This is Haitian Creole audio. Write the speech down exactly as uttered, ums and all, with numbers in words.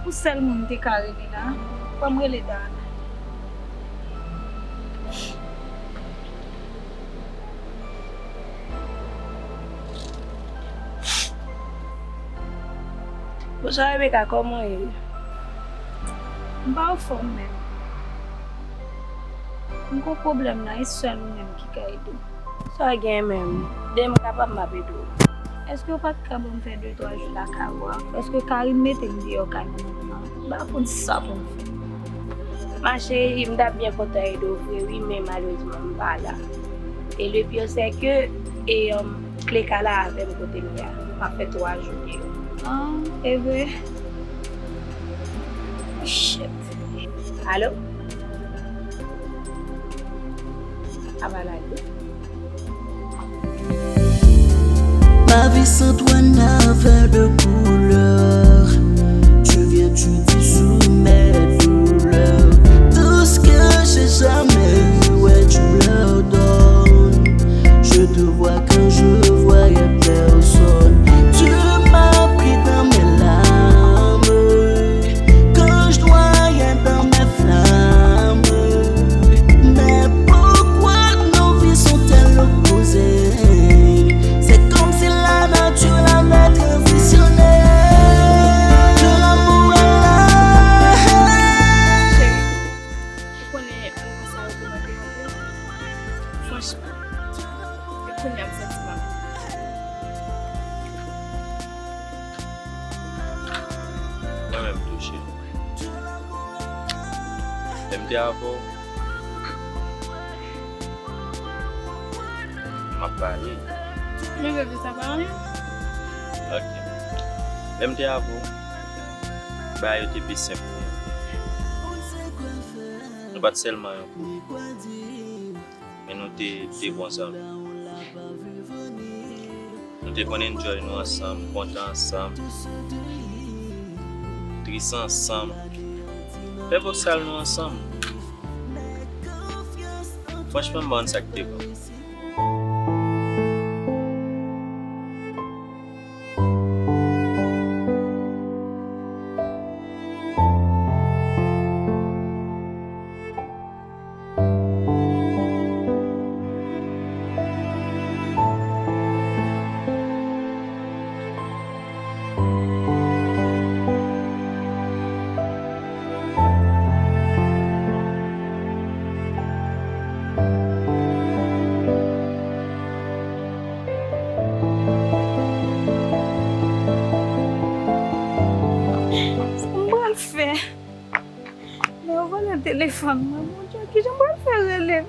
Ou sèl moun m te ka rele la, ban m rele Dana. Bonswa Rebecca, kòman w ye? M pa anfòm menm. M gon pwoblèm la, e sèl ou menm ki ka ede m. Sa w gen menm? De m kapab m ap ede w. Èske w pa t ka ban m fè de twa jou lakay ou a? Paske Karim mete m deyò kay moun nan. M pa konn sa pou m fè. Ma chérie, m t ap byen kontan ede w vre wi, men malerezman m pa la. E le pire c'est que, e, um, Clé ka la avè m kote m ye a. M ap fè twa jou deyò. Ah, e vre? Shit. Alo? Aba lage. Ma vie sans toi n'a fait de couleur. Tu viens, tu dissous mes douleurs. Tout ce que j'ai jamais eu, ouais, tu me le donnes. Je te vois quand je voyais personne. Tu m'as pris dans mes larmes. Quand je noyais dans mes flammes. Mais pourquoi nos vies sont-elles opposées? C'est comme si la nature l'avait transitionné de l'amour à la haine. Ou konnen anvi sa yo tou mwen te anvi. Franchman, e kounye a m santi m ap. Mwen menm tou, cheri. Lè m te avè w, m ap pale. Men bebe, sa pa anyen. Ok. Lè m te avè w, bagay yo te pi senp pou mwen. Nou pa t sèlman yon koup, men nou te, te bon zanmi. Nou te konn enjoy nou ansanm, kontan ansanm, tris ansanm, fè voksal nou ansanm. Franchman, m pa konn sa k te pran. Sa m pral fè? Lè yo vòlè telefòn mwen, Bondye, kijan m pral fè rele?